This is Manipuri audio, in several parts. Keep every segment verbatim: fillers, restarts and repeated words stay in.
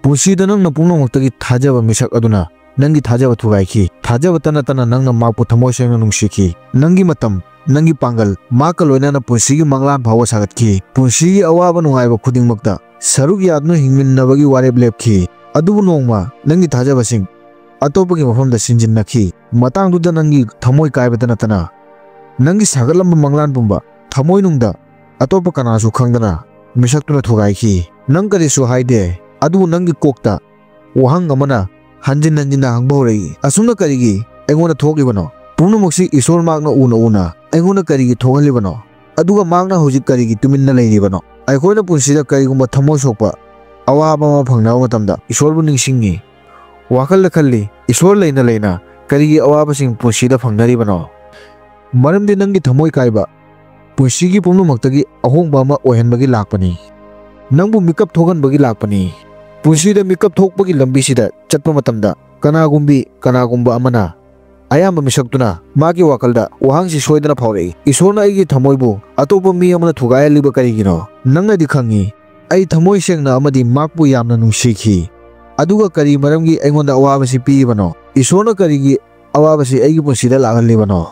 ꯄꯨꯟꯁꯤꯗ ꯅꯪꯅ ꯄꯨꯝꯅꯃꯛꯇꯒꯤ ꯊꯥꯖꯕ ꯃꯤꯁꯛ ꯑꯗꯨꯅ ꯅꯪꯒꯤ ꯊꯥꯖꯕ ꯊꯨꯒꯥꯏꯈꯤ꯫ ꯊꯥꯖꯕꯇ ꯅꯠꯇꯅ ꯅꯪꯅ ꯃꯍꯥꯛꯄꯨ ꯊꯃꯣꯏ ꯁꯦꯡꯅ ꯅꯨꯡꯁꯤꯈꯤ꯫ ꯅꯪꯒꯤ ꯃꯇꯝ, ꯅꯪꯒꯤ ꯄꯥꯡꯒꯜ, ꯃꯍꯥꯛꯀ ꯂꯣꯏꯅꯅ ꯄꯨꯟꯁꯤꯒꯤ ꯃꯪꯂꯥꯟ ꯐꯥꯎꯕ ꯁꯥꯒꯠꯈꯤ꯫ ꯄꯨꯟꯁꯤꯒꯤ ꯑꯋꯥꯕ ꯅꯨꯡꯉꯥꯏꯕ ꯈꯨꯗꯤꯡꯃꯛꯇ ꯁꯔꯨꯛ ꯌꯥꯗꯨꯅ ꯍꯤꯡꯃꯤꯟꯅꯕꯒꯤ ꯋꯥꯔꯦꯞ ꯂꯦꯞꯈꯤ꯫ ꯑꯗꯨꯕꯨ ꯅꯣꯡꯃ ꯅꯪꯒꯤ ꯊꯥꯖꯕꯁꯤꯡ ꯑꯇꯣꯞꯄꯒꯤ ꯃꯐꯝꯗ ꯁꯤꯟꯖꯤꯟꯅꯈꯤ꯫ ꯃꯇꯥꯡꯗꯨꯗ ꯅꯪꯒꯤ ꯊꯃꯣꯏ ꯀꯥꯏꯕꯇ ꯅꯠꯇꯅ ꯅꯪꯒꯤ ꯁꯥꯒꯠꯂꯝꯕ ꯃꯪꯂꯥꯟ ꯄꯨꯝꯕ ꯊꯃꯣꯏꯅꯨꯡꯗ ꯑꯇꯣꯞꯄ ꯀꯅꯥꯁꯨ ꯈꯪꯗꯅ ꯃꯤꯁꯛꯇꯨꯅ ꯊꯨꯒꯥꯏꯈꯤ꯫ ꯅꯪ ꯀꯔꯤꯁꯨ ꯍꯥꯏꯗꯦ, ꯑꯗꯨꯕꯨ ꯅꯪꯒꯤ ꯀꯣꯛꯇ ꯋꯥꯍꯪ ꯑꯃꯅ ꯍꯟꯖꯤꯟ ꯍꯟꯖꯤꯟꯅ ꯍꯪꯕ ꯍꯧꯔꯛꯏ, "ꯑꯁꯨꯝꯅ ꯀꯔꯤꯒꯤ ꯑꯩꯉꯣꯟꯗ ꯊꯣꯛꯂꯤꯕꯅꯣ? ꯄꯨꯝꯅꯃꯛꯁꯤ ꯏꯁꯣꯔ ꯃꯍꯥꯛꯅ ꯎꯅ ꯎꯅ ꯑꯩꯉꯣꯟꯗ ꯀꯔꯤꯒꯤ ꯊꯣꯛꯍꯜꯂꯤꯕꯅꯣ? ꯑꯗꯨꯒ ꯃꯍꯥꯛꯅ ꯍꯧꯖꯤꯛ ꯀꯔꯤꯒꯤ ꯇꯨꯃꯤꯟꯅ ꯂꯩꯔꯤꯕꯅꯣ?" ꯑꯩꯈꯣꯏꯅ ꯄꯨꯟꯁꯤꯗ ꯀꯔꯤꯒꯨꯝꯕ ꯊꯃꯣꯏ ꯁꯣꯛꯄ ꯑꯋꯥꯕ ꯑꯃ ꯐꯪꯅꯕ ꯃꯇꯝꯗ ꯏꯁꯣꯔꯕꯨ ꯅꯤꯡꯁꯤꯡꯉꯤ꯫ ꯋꯥꯈꯜꯗ ꯈꯜꯂꯤ, "ꯏꯁꯣꯔ ꯂꯩꯅ ꯂꯩꯅ ꯀꯔꯤꯒꯤ ꯑꯋꯥꯕꯁꯤꯡ ꯄꯨꯟꯁꯤꯗ ꯐꯪꯅꯔꯤꯕꯅꯣ?" ꯃꯔꯝꯗꯤ ꯅꯪꯒꯤ ꯊꯃꯣꯏ ꯀꯥꯏꯕ ꯄꯨꯟꯁꯤꯒꯤ ꯄꯨꯝꯅꯃꯛꯇꯒꯤ ꯑꯍꯣꯡꯕ ꯑꯃ ꯑꯣꯏꯍꯟꯕꯒꯤ ꯂꯥꯛꯄꯅꯤ꯫ ꯅꯪꯕꯨ ꯃꯤꯀꯞ ꯊꯣꯛꯍꯟꯕꯒꯤ ꯂꯥꯛꯄꯅꯤ꯫ ꯄꯨꯟꯁꯤꯗ ꯃꯤꯀꯞ ꯊꯣꯛꯄꯒꯤ ꯂꯝꯕꯤꯁꯤꯗ ꯆꯠꯄ ꯃꯇꯝꯗ ꯀꯅꯥꯒꯨꯝꯕꯤ, ꯀꯅꯥꯒꯨꯝꯕ ꯑꯃꯅ, ꯑꯌꯥꯝꯕ ꯃꯤꯁꯛꯇꯨꯅ ꯃꯥꯒꯤ ꯋꯥꯈꯜꯗ ꯋꯥꯍꯪꯁꯤ ꯁꯣꯏꯗꯅ ꯐꯥꯎꯔꯛꯏ, "ꯏꯁꯣꯔꯅ ꯑꯩꯒꯤ ꯊꯃꯣꯏꯕꯨ ꯑꯇꯣꯞꯄ ꯃꯤ ꯑꯃꯅ ꯊꯨꯒꯥꯏꯍꯜꯂꯤꯕ ꯀꯔꯤꯒꯤꯅꯣ?" ꯅꯪꯅꯗꯤ ꯈꯪꯉꯤ, "ꯑꯩ ꯊꯃꯣꯏ ꯁꯦꯡꯅ ꯑꯃꯗꯤ ꯃꯍꯥꯛꯄꯨ ꯌꯥꯝꯅ ꯅꯨꯡꯁꯤꯈꯤ꯫ ꯑꯗꯨꯒ ꯀꯔꯤ ꯃꯔꯝꯒꯤ ꯑꯩꯉꯣꯟꯗ ꯑꯋꯥꯕꯁꯤ ꯄꯤꯔꯤꯕꯅꯣ? ꯏꯁꯣꯔꯅ ꯀꯔꯤꯒꯤ ꯑꯋꯥꯕꯁꯤ ꯑꯩꯒꯤ ꯄꯨꯟꯁꯤꯗ ꯂꯥꯛꯍꯜꯂꯤꯕꯅꯣ?"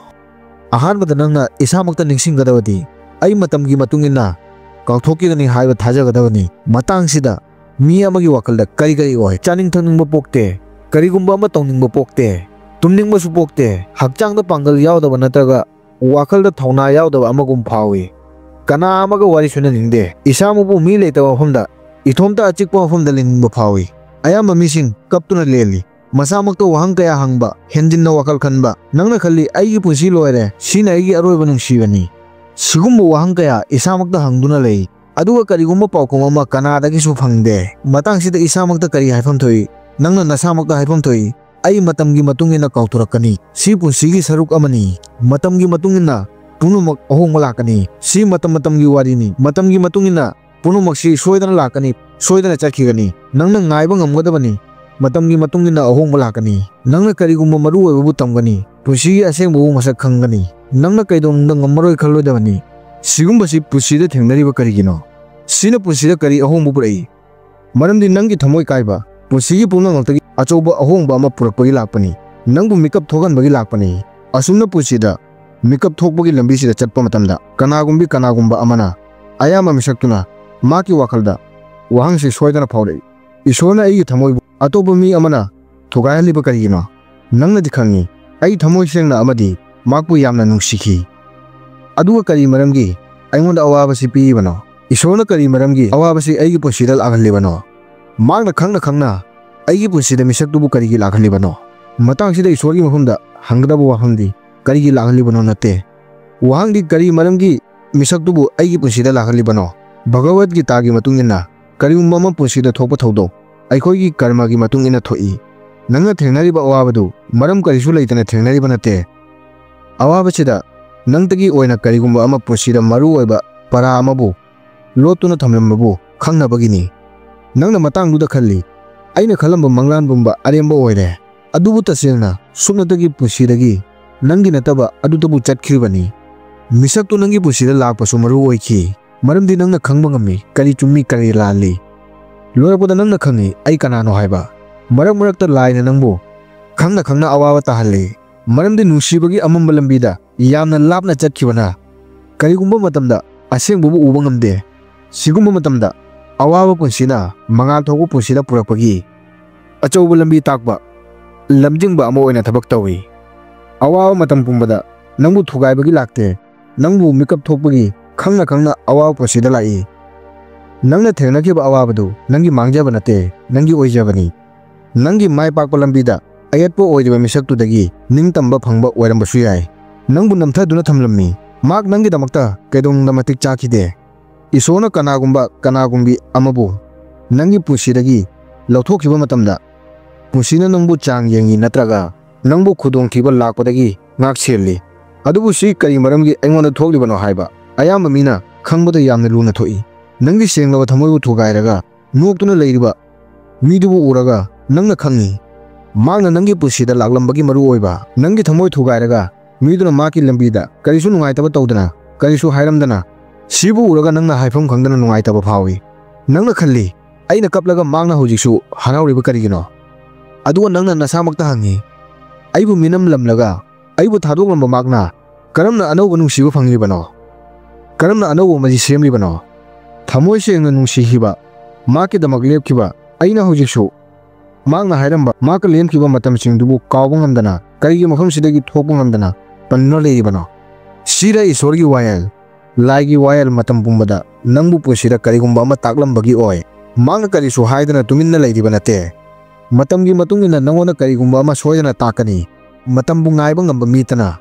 ꯑꯍꯥꯟꯕꯗ ꯅꯪꯅ ꯏꯁꯥꯃꯛꯇ ꯅꯤꯡꯁꯤꯡꯒꯗꯕꯗꯤ, "ꯑꯩ ꯃꯇꯝꯒꯤ ꯃꯇꯨꯡ ꯏꯟꯅ ꯀꯥꯎꯊꯣꯛꯈꯤꯒꯅꯤ" ꯍꯥꯏꯕ ꯊꯥꯖꯒꯗꯕꯅꯤ꯫ ꯃꯇꯥꯡꯁꯤꯗ ꯃꯤ ꯑꯃꯒꯤ ꯋꯥꯈꯜꯗ ꯀꯔꯤ ꯀꯔꯤ ꯑꯣꯏ? ꯆꯥꯅꯤꯡ ꯊꯛꯅꯤꯡꯕ ꯄꯣꯛꯇꯦ, ꯀꯔꯤꯒꯨꯝꯕ ꯑꯃ ꯇꯧꯅꯤꯡꯕ ꯄꯣꯛꯇꯦ, ꯇꯨꯝꯅꯤꯡꯕꯁꯨ ꯄꯣꯛꯇꯦ, ꯍꯛꯆꯥꯡꯗ ꯄꯥꯡꯒꯜ ꯌꯥꯎꯗꯕ ꯅꯠꯇ꯭ꯔꯒ ꯋꯥꯈꯜꯗ ꯊꯧꯅꯥ ꯌꯥꯎꯗꯕ ꯑꯃꯒꯨꯝ ꯐꯥꯎꯏ꯫ ꯀꯅꯥ ꯑꯃꯒ ꯋꯥꯔꯤ ꯁꯨꯅꯅꯤꯡꯗꯦ꯫ ꯏꯁꯥꯃꯛꯄꯨ ꯃꯤ ꯂꯩꯇꯕ ꯃꯐꯝꯗ, ꯏꯊꯣꯝꯇ ꯑꯆꯤꯛꯄ ꯃꯐꯝꯗ ꯂꯩꯅꯤꯡꯕ ꯐꯥꯎꯏ꯫ ꯑꯌꯥꯝꯕ ꯃꯤꯁꯤꯡ ꯀꯞꯇꯨꯅ ꯂꯦꯜꯂꯤ꯫ ꯃꯁꯥꯃꯛꯇ ꯋꯥꯍꯪ ꯀꯌꯥ ꯍꯪꯕ, ꯍꯦꯟꯖꯤꯟꯅ ꯋꯥꯈꯜ ꯈꯟꯕ꯫ ꯅꯪꯅ ꯈꯜꯂꯤ, "ꯑꯩꯒꯤ ꯄꯨꯟꯁꯤ ꯂꯣꯏꯔꯦ, ꯁꯤꯅ ꯑꯩꯒꯤ ꯑꯔꯣꯏꯕ ꯅꯨꯡꯁꯤꯕꯅꯤ"꯫ ꯁꯤꯒꯨꯝꯕ ꯋꯥꯍꯪ ꯀꯌꯥ ꯏꯁꯥꯃꯛꯇ ꯍꯪꯗꯨꯅ ꯂꯩ꯫ ꯑꯗꯨꯒ ꯀꯔꯤꯒꯨꯝꯕ ꯄꯥꯎꯈꯨꯝ ꯑꯃ ꯀꯅꯥꯗꯒꯤꯁꯨ ꯐꯪꯗꯦ꯫ ꯃꯇꯥꯡꯁꯤꯗ ꯏꯁꯥꯃꯛꯇ ꯀꯔꯤ ꯍꯥꯏꯐꯝ ꯊꯣꯛꯏ? ꯅꯪꯅ ꯅꯁꯥꯃꯛꯇ ꯍꯥꯏꯐꯝ ꯊꯣꯛꯏ, "ꯑꯩ ꯃꯇꯝꯒꯤ ꯃꯇꯨꯡ ꯏꯟꯅ ꯀꯥꯎꯊꯣꯔꯛꯀꯅꯤ꯫ ꯁꯤ ꯄꯨꯟꯁꯤꯒꯤ ꯁꯔꯨꯛ ꯑꯃꯅꯤ꯫ ꯃꯇꯝꯒꯤ ꯃꯇꯨꯡ ꯏꯟꯅ ꯄꯨꯝꯅꯃꯛ ꯑꯍꯣꯡꯕ ꯂꯥꯛꯀꯅꯤ꯫ ꯁꯤ ꯃꯇꯝ ꯃꯇꯝꯒꯤ ꯋꯥꯔꯤꯅꯤ꯫ ꯃꯇꯝꯒꯤ ꯃꯇꯨꯡ ꯏꯟꯅ ꯄꯨꯝꯅꯃꯛꯁꯤ ꯁꯣꯏꯗꯅ ꯂꯥꯛꯀꯅꯤ, ꯁꯣꯏꯗꯅ ꯆꯠꯈꯤꯒꯅꯤ꯫ ꯅꯪꯅ ꯉꯥꯏꯕ ꯉꯝꯒꯗꯕꯅꯤ꯫ ꯃꯇꯝꯒꯤ ꯃꯇꯨꯡ ꯏꯟꯅ ꯑꯍꯣꯡꯕ ꯂꯥꯛꯀꯅꯤ꯫ ꯅꯪꯅ ꯀꯔꯤꯒꯨꯝꯕ ꯃꯔꯨ ꯑꯣꯏꯕꯕꯨ ꯇꯝꯒꯅꯤ, ꯄꯨꯟꯁꯤꯒꯤ ꯑꯁꯦꯡꯕꯕꯨ ꯃꯁꯛ ꯈꯪꯒꯅꯤ꯫ ꯅꯪꯅ ꯀꯩꯗꯧꯅꯨꯡꯗ ꯉꯝꯃꯔꯣꯏ ꯈꯜꯂꯣꯏꯗꯕꯅꯤ꯫ ꯁꯤꯒꯨꯝꯕꯁꯤ ꯄꯨꯟꯁꯤꯗ ꯊꯦꯡꯅꯔꯤꯕ ꯀꯔꯤꯒꯤꯅꯣ? ꯁꯤꯅ ꯄꯨꯟꯁꯤꯗ ꯀꯔꯤ ꯑꯍꯣꯡꯕ ꯄꯨꯔꯛꯏ? ꯃꯔꯝꯗꯤ ꯅꯪꯒꯤ ꯊꯃꯣꯏ ꯀꯥꯏꯕ ꯄꯨꯟꯁꯤꯒꯤ ꯄꯨꯝꯅꯃꯛꯇꯒꯤ ꯑꯆꯧꯕ ꯑꯍꯣꯡꯕ ꯑꯃ ꯄꯨꯔꯛꯄꯒꯤ ꯂꯥꯛꯄꯅꯤ꯫ ꯅꯪꯕꯨ ꯃꯤꯀꯞ ꯊꯣꯛꯍꯟꯕꯒꯤ ꯂꯥꯛꯄꯅꯤ꯫ ꯑꯁꯨꯝꯅ ꯄꯨꯟꯁꯤꯗ ꯃꯤꯀꯞ ꯊꯣꯛꯄꯒꯤ ꯂꯝꯕꯤꯁꯤꯗ ꯆꯠꯄ ꯃꯇꯝꯗ ꯀꯅꯥꯒꯨꯝꯕꯤ ꯀꯅꯥꯒꯨꯝꯕ ꯑꯃꯅ ꯑꯌꯥꯝꯕ ꯃꯤꯁꯛꯇꯨꯅ ꯃꯍꯥꯛꯀꯤ ꯋꯥꯈꯜꯗ ꯋꯥꯍꯪꯁꯤ ꯁꯣꯏꯗꯅ ꯐꯥꯎꯔꯛꯏ, "ꯏꯁꯣꯔꯅ ꯑꯩꯒꯤ ꯊꯃꯣꯏꯕꯨ ꯑꯇꯣꯞꯄ ꯃꯤ ꯑꯃꯅ ꯊꯨꯒꯥꯏꯍꯜꯂꯤꯕ ꯀꯔꯤꯒꯤꯅꯣ? ꯅꯪꯅꯗꯤ ꯈꯪꯉꯤ, ꯑꯩ ꯊꯃꯣꯏ ꯁꯦꯡꯅ ꯑꯃꯗꯤ ꯃꯍꯥꯛꯄꯨ ꯌꯥꯝꯅ ꯅꯨꯡꯁꯤꯈꯤ꯫ ꯑꯗꯨꯒ ꯀꯔꯤ ꯃꯔꯝꯒꯤ ꯑꯩꯉꯣꯟꯗ ꯑꯋꯥꯕꯁꯤ ꯄꯤꯔꯤꯕꯅꯣ? ꯏꯁꯣꯔꯅ ꯀꯔꯤ ꯃꯔꯝꯒꯤ ꯑꯋꯥꯕꯁꯤ ꯑꯩꯒꯤ ꯄꯨꯟꯁꯤꯗ ꯂꯥꯛꯍꯜꯂꯤꯕꯅꯣ? ꯃꯍꯥꯛꯅ ꯈꯪꯅ ꯈꯪꯅ ꯑꯩꯒꯤ ꯄꯨꯟꯁꯤꯗ ꯃꯤꯁꯛꯇꯨꯕꯨ ꯀꯔꯤꯒꯤ ꯂꯥꯛꯍꯜꯂꯤꯕꯅꯣ?" ꯃꯇꯥꯡꯁꯤꯗ ꯏꯁꯣꯔꯒꯤ ꯃꯐꯝꯗ ꯍꯪꯒꯗꯕ ꯋꯥꯐꯝꯗꯤ ꯀꯔꯤꯒꯤ ꯂꯥꯛꯍꯜꯂꯤꯕꯅꯣ ꯅꯠꯇꯦ꯫ ꯋꯥꯍꯪꯗꯤ ꯀꯔꯤ ꯃꯔꯝꯒꯤ ꯃꯤꯁꯛꯇꯨꯕꯨ ꯑꯩꯒꯤ ꯄꯨꯟꯁꯤꯗ ꯂꯥꯛꯍꯜꯂꯤꯕꯅꯣ? ꯚꯒꯋꯠ ꯒꯤꯇꯥꯒꯤ ꯃꯇꯨꯡ ꯏꯟꯅ ꯀꯔꯤꯒꯨꯝꯕ ꯑꯃ ꯄꯨꯟꯁꯤꯗ ꯊꯣꯛꯄ ꯊꯧꯗꯣꯛ ꯑꯩꯈꯣꯏꯒꯤ ꯀꯔꯃꯒꯤ ꯃꯇꯨꯡ ꯏꯟꯅ ꯊꯣꯛꯏ꯫ ꯅꯪꯅ ꯊꯦꯡꯅꯔꯤꯕ ꯑꯋꯥꯕꯗꯨ ꯃꯔꯝ ꯀꯔꯤꯁꯨ ꯂꯩꯇꯅ ꯊꯦꯡꯅꯔꯤꯕ ꯅꯠꯇꯦ꯫ ꯑꯋꯥꯕꯁꯤꯗ ꯅꯪꯇꯒꯤ ꯑꯣꯏꯅ ꯀꯔꯤꯒꯨꯝꯕ ꯑꯃ ꯄꯨꯟꯁꯤꯗ ꯃꯔꯨ ꯑꯣꯏꯕ ꯄꯔꯥ ꯑꯃꯕꯨ ꯂꯣꯠꯇꯨꯅ ꯊꯝꯂꯝꯕꯕꯨ ꯈꯪꯅꯕꯒꯤꯅꯤ꯫ ꯅꯪꯅ ꯃꯇꯥꯡꯗꯨꯗ ꯈꯜꯂꯤ, "ꯑꯩꯅ ꯈꯜꯂꯝꯕ ꯃꯪꯂꯥꯟ ꯄꯨꯝꯕ ꯑꯔꯦꯝꯕ ꯑꯣꯏꯔꯦ"꯫ ꯑꯗꯨꯕꯨ ꯇꯁꯦꯡꯅ ꯁꯨꯞꯅꯇꯒꯤ ꯄꯨꯟꯁꯤꯗꯒꯤ ꯅꯪꯒꯤ ꯅꯠꯇꯕ ꯑꯗꯨꯗꯕꯨ ꯆꯠꯈ꯭ꯔꯤꯕꯅꯤ꯫ ꯃꯤꯁꯛꯇꯨ ꯅꯪꯒꯤ ꯄꯨꯟꯁꯤꯗ ꯂꯥꯛꯄꯁꯨ ꯃꯔꯨ ꯑꯣꯏꯈꯤ, ꯃꯔꯝꯗꯤ ꯅꯪꯅ ꯈꯪꯕ ꯉꯝꯃꯤ ꯀꯔꯤ ꯆꯨꯝꯃꯤ ꯀꯔꯤ ꯂꯥꯜꯂꯤ꯫ ꯂꯣꯏꯔꯛꯄꯗ ꯅꯪꯅ ꯈꯪꯉꯤ ꯑꯩ ꯀꯅꯥꯅꯣ ꯍꯥꯏꯕ꯫ ꯃꯔꯛ ꯃꯔꯛꯇ ꯂꯥꯏꯅ ꯅꯪꯕꯨ ꯈꯪꯅ ꯈꯪꯅ ꯑꯋꯥꯕ ꯇꯥꯍꯜꯂꯤ, ꯃꯔꯝꯗꯤ ꯅꯨꯡꯁꯤꯕꯒꯤ ꯑꯃꯝꯕ ꯂꯝꯕꯤꯗ ꯌꯥꯝꯅ ꯂꯥꯞꯅ ꯆꯠꯈꯤꯕꯅ ꯀꯔꯤꯒꯨꯝꯕ ꯃꯇꯝꯗ ꯑꯁꯦꯡꯕꯕꯨ ꯎꯕ ꯉꯝꯗꯦ꯫ ꯁꯤꯒꯨꯝꯕ ꯃꯇꯝꯗ ꯑꯋꯥꯕ ꯄꯨꯟꯁꯤꯅ ꯃꯉꯥꯜ ꯊꯣꯛꯄ ꯄꯨꯟꯁꯤꯗ ꯄꯨꯔꯛꯄꯒꯤ ꯑꯆꯧꯕ ꯂꯝꯕꯤ ꯇꯥꯛꯄ, ꯂꯝꯖꯤꯡꯕ ꯑꯃ ꯑꯣꯏꯅ ꯊꯕꯛ ꯇꯧꯏ꯫ ꯑꯋꯥꯕ ꯃꯇꯝ ꯄꯨꯝꯕꯗ ꯅꯪꯕꯨ ꯊꯨꯒꯥꯏꯕꯒꯤ ꯂꯥꯛꯇꯦ, ꯅꯪꯕꯨ ꯃꯤꯀꯞ ꯊꯣꯛꯄꯒꯤ ꯈꯪꯅ ꯈꯪꯅ ꯑꯋꯥꯕ ꯄꯨꯟꯁꯤꯗ ꯂꯥꯛꯏ꯫ ꯅꯪꯅ ꯊꯦꯡꯅꯈꯤꯕ ꯑꯋꯥꯕꯗꯨ ꯅꯪꯒꯤ ꯃꯥꯡꯖꯕ ꯅꯠꯇꯦ, ꯅꯪꯒꯤ ꯑꯣꯏꯖꯕꯅꯤ꯫ ꯅꯪꯒꯤ ꯃꯥꯏ ꯄꯥꯛꯄ ꯂꯝꯕꯤꯗ ꯑꯌꯦꯠꯄ ꯑꯣꯏꯔꯤꯕ ꯃꯤꯁꯛꯇꯨꯗꯒꯤ ꯅꯤꯡꯇꯝꯕ ꯐꯪꯕ ꯑꯣꯏꯔꯝꯕꯁꯨ ꯌꯥꯏ꯫ ꯅꯪꯕꯨ ꯅꯝꯊꯗꯨꯅ ꯊꯝꯂꯝꯃꯤ꯫ ꯃꯍꯥꯛ ꯅꯪꯒꯤꯗꯃꯛꯇ ꯀꯩꯗꯧꯅꯨꯡꯗ ꯃꯇꯤꯛ ꯆꯥꯈꯤꯗꯦ꯫ ꯏꯁꯣꯔꯅ ꯀꯅꯥꯒꯨꯝꯕ ꯀꯅꯥꯒꯨꯝꯕꯤ ꯑꯃꯕꯨ ꯅꯪꯒꯤ ꯄꯨꯟꯁꯤꯗꯒꯤ ꯂꯧꯊꯣꯛꯈꯤꯕ ꯃꯇꯝꯗ, ꯄꯨꯟꯁꯤꯅ ꯅꯪꯕꯨ ꯆꯥꯡ ꯌꯦꯡꯉꯤ ꯅꯠꯇ꯭ꯔꯒ ꯅꯪꯕꯨ ꯈꯨꯗꯣꯡꯊꯤꯕ ꯂꯥꯛꯄꯗꯒꯤ ꯉꯥꯛ ꯁꯦꯜꯂꯤ꯫ ꯑꯗꯨꯕꯨ ꯁꯤ ꯀꯔꯤ ꯃꯔꯝꯒꯤ ꯑꯩꯉꯣꯟꯗ ꯊꯣꯛꯂꯤꯕꯅꯣ ꯍꯥꯏꯕ ꯑꯌꯥꯝꯕ ꯃꯤꯅ ꯈꯪꯕꯗ ꯌꯥꯝꯅ ꯂꯨꯅ ꯊꯣꯛꯏ꯫ ꯅꯪꯒꯤ ꯁꯦꯡꯂꯕ ꯊꯃꯣꯏꯕꯨ ꯊꯨꯒꯥꯏꯔꯒ ꯅꯣꯛꯇꯨꯅ ꯂꯩꯔꯤꯕ ꯃꯤꯗꯨꯕꯨ ꯎꯔꯒ ꯅꯪꯅ ꯈꯪꯏ, ꯃꯍꯥꯛꯅ ꯅꯪꯒꯤ ꯄꯨꯟꯁꯤꯗ ꯂꯥꯛꯂꯝꯕꯒꯤ ꯃꯔꯨ ꯑꯣꯏꯕ꯫ ꯅꯪꯒꯤ ꯊꯃꯣꯏ ꯊꯨꯒꯥꯏꯔꯒ ꯃꯤꯗꯨꯅ ꯃꯍꯥꯛꯀꯤ ꯂꯝꯕꯤꯗ ꯀꯔꯤꯁꯨ ꯅꯨꯡꯉꯥꯏꯇꯕ ꯇꯧꯗꯅ, ꯀꯔꯤꯁꯨ ꯍꯥꯏꯔꯝꯗꯅ, ꯁꯤꯕꯨ ꯎꯔꯒ ꯅꯪꯅ ꯍꯥꯏꯐꯝ ꯈꯪꯗꯅ ꯅꯨꯡꯉꯥꯏꯇꯕ ꯐꯥꯎꯏ꯫ ꯅꯪꯅ ꯈꯜꯂꯤ, ꯑꯩꯅ ꯀꯞꯂꯒ ꯃꯍꯥꯛꯅ ꯍꯧꯖꯤꯛꯁꯨ ꯍꯔꯥꯎꯔꯤꯕ ꯀꯔꯤꯒꯤꯅꯣ? ꯑꯗꯨꯒ ꯅꯪꯅ ꯅꯁꯥꯃꯛꯇ ꯍꯪꯉꯤ, ꯑꯩꯕꯨ ꯃꯤꯅꯝꯂꯝꯂꯒ ꯑꯩꯕꯨ ꯊꯥꯗꯣꯛꯂꯝꯕ ꯃꯍꯥꯛꯅ ꯀꯔꯝꯅ ꯑꯅꯧꯕ ꯅꯨꯡꯁꯤꯕ ꯐꯪꯂꯤꯕꯅꯣ? ꯀꯔꯝꯅ ꯑꯅꯧꯕ ꯑꯃꯗꯤ ꯁꯦꯝꯂꯤꯕꯅꯣ? ꯊꯃꯣꯏ ꯁꯦꯡꯅ ꯅꯨꯡꯁꯤꯈꯤꯕ, ꯃꯍꯥꯛꯀꯤꯗꯃꯛ ꯂꯦꯞꯈꯤꯕ ꯑꯩꯅ ꯍꯧꯖꯤꯛꯁꯨ ꯃꯍꯥꯛꯅ ꯍꯥꯏꯔꯝꯕ, ꯃꯍꯥꯛꯀ ꯂꯦꯟꯈꯤꯕ ꯃꯇꯝꯁꯤꯡꯗꯨꯕꯨ ꯀꯥꯎꯕ ꯉꯝꯗꯅ, ꯀꯔꯤꯒꯤ ꯃꯐꯝꯁꯤꯗꯒꯤ ꯊꯣꯛꯄ ꯉꯝꯗꯅ ꯄꯟꯗꯨꯅ ꯂꯩꯔꯤꯕꯅꯣ? ꯁꯤꯔ ꯏꯁꯣꯔꯒꯤ ꯋꯥꯌꯦꯜ, ꯂꯥꯏꯒꯤ ꯋꯥꯌꯦꯜ ꯃꯇꯝ ꯄꯨꯝꯕꯗ ꯅꯪꯕꯨ ꯄꯨꯟꯁꯤꯗ ꯀꯔꯤꯒꯨꯝꯕ ꯑꯃ ꯇꯥꯛꯂꯝꯕꯒꯤ ꯑꯣꯏ꯫ ꯃꯍꯥꯛꯅ ꯀꯔꯤꯁꯨ ꯍꯥꯏꯗꯅ ꯇꯨꯃꯤꯟꯅ ꯂꯩꯔꯤꯕ ꯅꯠꯇꯦ꯫ ꯃꯇꯝꯒꯤ ꯃꯇꯨꯡ ꯏꯟꯅ ꯅꯪꯉꯣꯟꯗ ꯀꯔꯤꯒꯨꯝꯕ ꯑꯃ ꯁꯣꯏꯗꯅ ꯇꯥꯛꯀꯅꯤ꯫ ꯃꯇꯝꯕꯨ ꯉꯥꯏꯕ ꯉꯝꯕ ꯃꯤꯇꯅ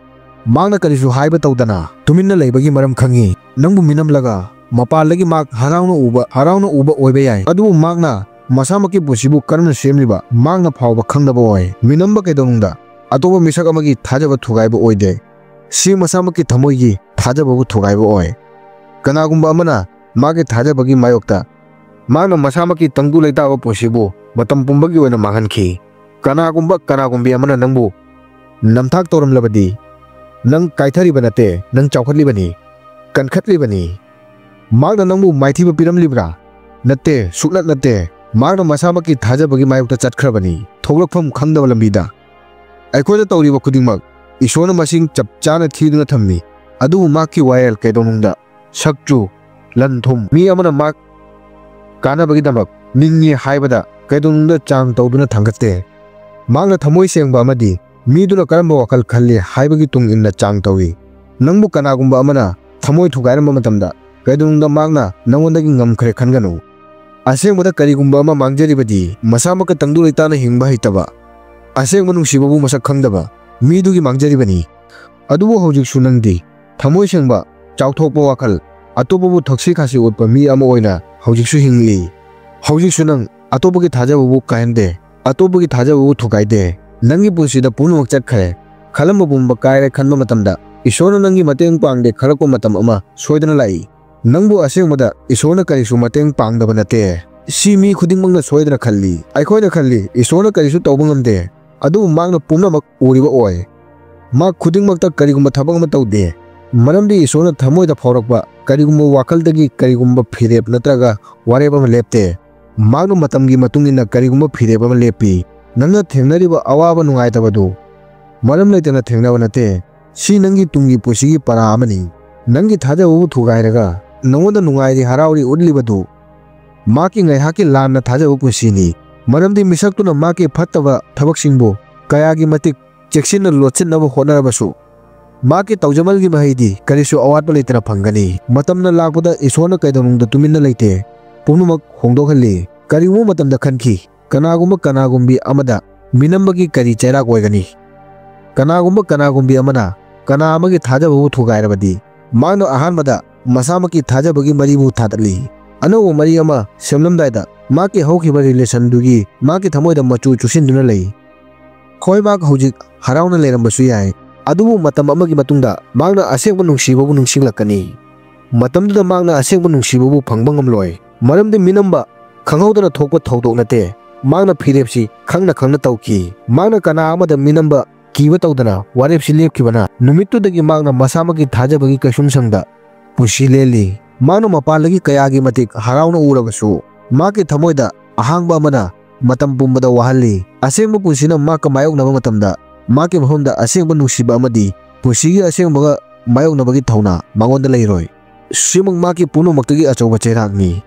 ꯃꯍꯥꯛꯅ ꯀꯔꯤꯁꯨ ꯍꯥꯏꯕ ꯇꯧꯗꯅ ꯇꯨꯃꯤꯟꯅ ꯂꯩꯕꯒꯤ ꯃꯔꯝ ꯈꯪꯉꯤ꯫ ꯅꯪꯕꯨ ꯃꯤꯅꯝꯂꯒ ꯃꯄꯥꯟꯗꯒꯤ ꯃꯍꯥꯛ ꯍꯔꯥꯎꯅ ꯎꯕ, ꯍꯔꯥꯎꯅ ꯎꯕ ꯑꯣꯏꯕ ꯌꯥꯏ, ꯑꯗꯨꯕꯨ ꯃꯍꯥꯛꯅ ꯃꯁꯥꯃꯛꯀꯤ ꯄꯨꯟꯁꯤꯕꯨ ꯀꯔꯝꯅ ꯁꯦꯝꯂꯤꯕ ꯃꯍꯥꯛꯅ ꯐꯥꯎꯕ ꯈꯪꯗꯕ ꯑꯣꯏ꯫ ꯃꯤꯅꯝꯕ ꯀꯩꯗꯧꯅꯨꯡꯗ ꯑꯇꯣꯞꯄ ꯃꯤꯁꯛ ꯑꯃꯒꯤ ꯊꯥꯖꯕ ꯊꯨꯒꯥꯏꯕ ꯑꯣꯏꯗꯦ꯫ ꯁꯤ ꯃꯁꯥꯃꯛꯀꯤ ꯊꯃꯣꯏꯒꯤ ꯊꯥꯖꯕꯕꯨ ꯊꯨꯒꯥꯏꯕ ꯑꯣꯏ꯫ ꯀꯅꯥꯒꯨꯝꯕ ꯑꯃꯅ ꯃꯥꯒꯤ ꯊꯥꯖꯕꯒꯤ ꯃꯥꯌꯣꯛꯇ ꯃꯍꯥꯛꯅ ꯃꯁꯥꯃꯛꯀꯤ ꯇꯪꯗꯨ ꯂꯩꯇꯥꯕ ꯄꯨꯟꯁꯤꯕꯨ ꯃꯇꯝ ꯄꯨꯝꯕꯒꯤ ꯑꯣꯏꯅ ꯃꯥꯡꯍꯟꯈꯤ꯫ ꯀꯅꯥꯒꯨꯝꯕ, ꯀꯅꯥꯒꯨꯝꯕꯤ ꯑꯃꯅ ꯅꯪꯕꯨ ꯅꯝꯊꯥꯛ ꯇꯧꯔꯝꯂꯕꯗꯤ, ꯅꯪ ꯀꯥꯏꯊꯔꯤꯕ ꯅꯠꯇꯦ, ꯅꯪ ꯆꯥꯎꯈꯠꯂꯤꯕꯅꯤ, ꯀꯟꯈꯠꯂꯤꯕꯅꯤ꯫ ꯃꯍꯥꯛꯅ ꯅꯪꯕꯨ ꯃꯥꯏꯊꯤꯕ ꯄꯤꯔꯝꯂꯤꯕ꯭ꯔꯥ? ꯅꯠꯇꯦ, ꯁꯨꯛꯅꯠ ꯅꯠꯇꯦ꯫ ꯃꯍꯥꯛꯅ ꯃꯁꯥꯃꯛꯀꯤ ꯊꯥꯖꯕꯒꯤ ꯃꯥꯌꯣꯛꯇ ꯆꯠꯈ꯭ꯔꯕꯅꯤ, ꯊꯣꯛꯂꯛꯐꯝ ꯈꯪꯗꯕ ꯂꯝꯕꯤꯗ꯫ ꯑꯩꯈꯣꯏꯅ ꯇꯧꯔꯤꯕ ꯈꯨꯗꯤꯡꯃꯛ ꯏꯁꯣꯔꯅ ꯃꯁꯤꯡ ꯆꯞ ꯆꯥꯅ ꯊꯤꯗꯨꯅ ꯊꯝꯃꯤ, ꯑꯗꯨꯕꯨ ꯃꯍꯥꯛꯀꯤ ꯋꯥꯌꯦꯜ ꯀꯩꯗꯧꯅꯨꯡꯗ ꯁꯛꯆꯨ, ꯂꯟ ꯊꯨꯝ, ꯃꯤ ꯑꯃꯅ ꯃꯍꯥꯛ ꯀꯥꯟꯅꯕꯒꯤꯗꯃꯛ ꯅꯤꯡꯉꯤ ꯍꯥꯏꯕꯗ ꯀꯩꯗꯧꯅꯨꯡꯗ ꯆꯥꯡ ꯇꯧꯗꯨꯅ ꯊꯥꯡꯒꯠꯇꯦ꯫ ꯃꯍꯥꯛꯅ ꯊꯃꯣꯏ ꯁꯦꯡꯕ ꯑꯃꯗꯤ ꯃꯤꯗꯨꯅ ꯀꯔꯝꯕ ꯋꯥꯈꯜ ꯈꯜꯂꯤ ꯍꯥꯏꯕꯒꯤ ꯇꯨꯡ ꯏꯟꯅ ꯆꯥꯡ ꯇꯧꯏ꯫ ꯅꯪꯕꯨ ꯀꯅꯥꯒꯨꯝꯕ ꯑꯃꯅ ꯊꯃꯣꯏ ꯊꯨꯒꯥꯏꯔꯝꯕ ꯃꯇꯝꯗ ꯀꯩꯗꯧꯅꯨꯡꯗ ꯃꯍꯥꯛꯅ ꯅꯪꯉꯣꯟꯗꯒꯤ ꯉꯝꯈ꯭ꯔꯦ ꯈꯟꯒꯅꯨ꯫ ꯑꯁꯦꯡꯕꯗ ꯀꯔꯤꯒꯨꯝꯕ ꯑꯃ ꯃꯥꯡꯖꯔꯤꯕꯗꯤ ꯃꯁꯥꯃꯛꯀ ꯇꯪꯗꯨ ꯂꯩꯇꯥꯅ ꯍꯤꯡꯕ ꯍꯩꯇꯕ, ꯑꯁꯦꯡꯕ ꯅꯨꯡꯁꯤꯕꯕꯨ ꯃꯁꯛ ꯈꯪꯗꯕ ꯃꯤꯗꯨꯒꯤ ꯃꯥꯡꯖꯔꯤꯕꯅꯤ꯫ ꯑꯗꯨꯕꯨ ꯍꯧꯖꯤꯛꯁꯨ ꯅꯪꯗꯤ ꯊꯃꯣꯏ ꯁꯦꯡꯕ, ꯆꯥꯎꯊꯣꯛꯄ ꯋꯥꯈꯜ, ꯑꯇꯣꯞꯄꯕꯨ ꯊꯛꯁꯤ ꯈꯥꯁꯤ ꯎꯠꯄ ꯃꯤ ꯑꯃ ꯑꯣꯏꯅ ꯍꯧꯖꯤꯛꯁꯨ ꯍꯤꯡꯂꯤ꯫ ꯍꯧꯖꯤꯛꯁꯨ ꯅꯪ ꯑꯇꯣꯞꯄꯒꯤ ꯊꯥꯖꯕꯕꯨ ꯀꯥꯏꯍꯟꯗꯦ, ꯑꯇꯣꯞꯄꯒꯤ ꯊꯥꯖꯕꯕꯨ ꯊꯨꯒꯥꯏꯗꯦ꯫ ꯅꯪꯒꯤ ꯄꯨꯟꯁꯤꯗ ꯄꯨꯝꯅꯃꯛ ꯆꯠꯈ꯭ꯔꯦ꯫ ꯈꯜꯂꯝꯕ ꯄꯨꯝꯕ ꯀꯥꯏꯔꯦ ꯈꯟꯕ ꯃꯇꯝꯗ ꯏꯁꯣꯔꯅ ꯅꯪꯒꯤ ꯃꯇꯦꯡ ꯄꯥꯡꯗꯦ ꯈꯜꯂꯛꯄ ꯃꯇꯝ ꯑꯃ ꯁꯣꯏꯗꯅ ꯂꯥꯛꯏ꯫ ꯅꯪꯕꯨ ꯑꯁꯦꯡꯕꯗ ꯏꯁꯣꯔꯅ ꯀꯔꯤꯁꯨ ꯃꯇꯦꯡ ꯄꯥꯡꯗꯕ ꯅꯠꯇꯦ꯫ ꯁꯤ ꯃꯤ ꯈꯨꯗꯤꯡꯃꯛꯅ ꯁꯣꯏꯗꯅ ꯈꯜꯂꯤ꯫ ꯑꯩꯈꯣꯏꯅ ꯈꯜꯂꯤ, ꯏꯁꯣꯔꯅ ꯀꯔꯤꯁꯨ ꯇꯧꯕ ꯉꯝꯗꯦ, ꯑꯗꯨꯕꯨ ꯃꯍꯥꯛꯅ ꯄꯨꯝꯅꯃꯛ ꯎꯔꯤꯕ ꯑꯣꯏ꯫ ꯃꯍꯥꯛ ꯈꯨꯗꯤꯡꯃꯛꯇ ꯀꯔꯤꯒꯨꯝꯕ ꯊꯕꯛ ꯑꯃ ꯇꯧꯗꯦ, ꯃꯔꯝꯗꯤ ꯏꯁꯣꯔꯅ ꯊꯃꯣꯏꯗ ꯐꯥꯎꯔꯛꯄ ꯀꯔꯤꯒꯨꯝꯕ ꯋꯥꯈꯜꯗꯒꯤ ꯀꯔꯤꯒꯨꯝꯕ ꯐꯤꯔꯦꯞ ꯅꯠꯇ꯭ꯔꯒ ꯋꯥꯔꯦꯞ ꯑꯃ ꯂꯦꯞꯇꯦ꯫ ꯃꯍꯥꯛꯅ ꯃꯇꯝꯒꯤ ꯃꯇꯨꯡ ꯏꯟꯅ ꯀꯔꯤꯒꯨꯝꯕ ꯐꯤꯔꯦꯞ ꯑꯃ ꯂꯦꯞꯄꯤ꯫ ꯅꯪꯅ ꯊꯦꯡꯅꯔꯤꯕ ꯑꯋꯥꯕ ꯅꯨꯡꯉꯥꯏꯇꯕꯗꯨ ꯃꯔꯝ ꯂꯩꯇꯅ ꯊꯦꯡꯅꯕ ꯅꯠꯇꯦ꯫ ꯁꯤ ꯅꯪꯒꯤ ꯇꯨꯡꯒꯤ ꯄꯨꯟꯁꯤꯒꯤ ꯄꯔꯥ ꯑꯃꯅꯤ꯫ ꯅꯪꯒꯤ ꯊꯥꯖꯕꯕꯨ ꯊꯨꯒꯥꯏꯔꯒ ꯅꯉꯣꯟꯗ ꯅꯨꯡꯉꯥꯏꯔꯤ ꯍꯔꯥꯎꯔꯤ ꯎꯠꯂꯤꯕꯗꯨ ꯃꯍꯥꯛꯀꯤ ꯉꯥꯏꯍꯥꯛꯀꯤ ꯂꯥꯟꯅ ꯊꯥꯖꯕ ꯄꯨꯟꯁꯤꯅꯤ꯫ ꯃꯔꯝꯗꯤ ꯃꯤꯁꯛꯇꯨꯅ ꯃꯍꯥꯛꯀꯤ ꯐꯠꯇꯕ ꯊꯕꯛꯁꯤꯡꯕꯨ ꯀꯌꯥꯒꯤ ꯃꯇꯤꯛ ꯆꯦꯛꯁꯤꯟꯅ ꯂꯣꯠꯁꯤꯟꯅꯕ ꯍꯣꯠꯅꯔꯕꯁꯨ, ꯃꯍꯥꯛꯀꯤ ꯇꯧꯖꯃꯜꯒꯤ ꯃꯍꯩꯗꯤ ꯀꯔꯤꯁꯨ ꯑꯋꯥꯠꯄ ꯂꯩꯇꯅ ꯐꯪꯒꯅꯤ꯫ ꯃꯇꯝꯅ ꯂꯥꯛꯄꯗ ꯏꯁꯣꯔꯅ ꯀꯩꯗꯧꯅꯨꯡꯗ ꯇꯨꯃꯤꯟꯅ ꯂꯩꯇꯦ, ꯄꯨꯝꯅꯃꯛ ꯍꯣꯡꯗꯣꯛꯍꯜꯂꯤ꯫ ꯀꯔꯤꯒꯨꯝꯕ ꯃꯇꯝꯗ ꯈꯟꯈꯤ, ꯀꯅꯥꯒꯨꯝꯕ ꯀꯅꯥꯒꯨꯝꯕꯤ ꯑꯃꯗ ꯃꯤꯅꯝꯕꯒꯤ ꯀꯔꯤ ꯆꯩꯔꯥꯛ ꯑꯣꯏꯒꯅꯤ? ꯀꯅꯥꯒꯨꯝꯕ ꯀꯅꯥꯒꯨꯝꯕꯤ ꯑꯃꯅ ꯀꯅꯥ ꯑꯃꯒꯤ ꯊꯥꯖꯕꯕꯨ ꯊꯨꯒꯥꯏꯔꯕꯗꯤ, ꯃꯍꯥꯛꯅ ꯑꯍꯥꯟꯕꯗ ꯃꯁꯥꯃꯛꯀꯤ ꯊꯥꯖꯕꯒꯤ ꯃꯔꯤꯕꯨ ꯊꯥꯗꯠꯂꯤ꯫ ꯑꯅꯧꯕ ꯃꯔꯤ ꯑꯃ ꯁꯦꯝꯂꯝꯗꯥꯏꯗ ꯃꯍꯥꯛꯀꯤ ꯍꯧꯈꯤꯕ ꯔꯤꯂꯦꯁꯟꯗꯨꯒꯤ ꯃꯍꯥꯛꯀꯤ ꯊꯃꯣꯏꯗ ꯃꯆꯨ ꯆꯨꯁꯤꯟꯗꯨꯅ ꯂꯩ꯫ ꯍꯣꯏ, ꯃꯍꯥꯛ ꯍꯧꯖꯤꯛ ꯍꯔꯥꯎꯅ ꯂꯩꯔꯝꯕꯁꯨ ꯌꯥꯏ, ꯑꯗꯨꯕꯨ ꯃꯇꯝ ꯑꯃꯒꯤ ꯃꯇꯨꯡꯗ ꯃꯍꯥꯛꯅ ꯑꯁꯦꯡꯕ ꯅꯨꯡꯁꯤꯕꯕꯨ ꯅꯤꯡꯁꯤꯡꯂꯛꯀꯅꯤ꯫ ꯃꯇꯝꯗꯨꯗ ꯃꯍꯥꯛꯅ ꯑꯁꯦꯡꯕ ꯅꯨꯡꯁꯤꯕꯕꯨ ꯐꯪꯕ ꯉꯝꯂꯣꯏ, ꯃꯔꯝꯗꯤ ꯃꯤꯅꯝꯕ ꯈꯪꯍꯧꯗꯅ ꯊꯣꯛꯄ ꯊꯧꯗꯣꯛ ꯅꯠꯇꯦ꯫ ꯃꯍꯥꯛꯅ ꯐꯤꯔꯦꯞꯁꯤ ꯈꯪꯅ ꯈꯪꯅ ꯇꯧꯈꯤ꯫ ꯃꯍꯥꯛꯅ ꯀꯅꯥ ꯑꯃꯗ ꯃꯤꯅꯝꯕ ꯀꯤꯕ ꯇꯧꯗꯅ ꯋꯥꯔꯦꯞꯁꯤ ꯂꯦꯞꯈꯤꯕꯅ, ꯅꯨꯃꯤꯠꯇꯨꯗꯒꯤ ꯃꯍꯥꯛꯅ ꯃꯁꯥꯃꯛꯀꯤ ꯊꯥꯖꯕꯒꯤ ꯀꯩꯁꯨꯝꯁꯪꯗ ꯄꯨꯟꯁꯤ ꯂꯦꯜꯂꯤ꯫ ꯃꯍꯥꯛꯅ ꯃꯄꯥꯟꯗꯒꯤ ꯀꯌꯥꯒꯤ ꯃꯇꯤꯛ ꯍꯔꯥꯎꯅ ꯎꯔꯕꯁꯨ, ꯃꯍꯥꯛꯀꯤ ꯊꯃꯣꯏꯗ ꯑꯍꯥꯡꯕ ꯑꯃꯅ ꯃꯇꯝ ꯄꯨꯝꯕꯗ ꯋꯥꯍꯜꯂꯤ꯫ ꯑꯁꯦꯡꯕ ꯄꯨꯟꯁꯤꯅ ꯃꯍꯥꯛꯀ ꯃꯥꯌꯣꯛꯅꯕ ꯃꯇꯝꯗ, ꯃꯍꯥꯛꯀꯤ ꯃꯐꯝꯗ ꯑꯁꯦꯡꯕ ꯅꯨꯡꯁꯤꯕ ꯑꯃꯗꯤ ꯄꯨꯟꯁꯤꯒꯤ ꯑꯁꯦꯡꯕꯒ ꯃꯥꯌꯣꯛꯅꯕꯒꯤ ꯊꯧꯅꯥ ꯃꯉꯣꯟꯗ ꯂꯩꯔꯣꯏ꯫ ꯁꯤꯃꯛ ꯃꯍꯥꯛꯀꯤ ꯄꯨꯝꯅꯃꯛꯇꯒꯤ ꯑꯆꯧꯕ ꯆꯩꯔꯥꯛꯅꯤ꯫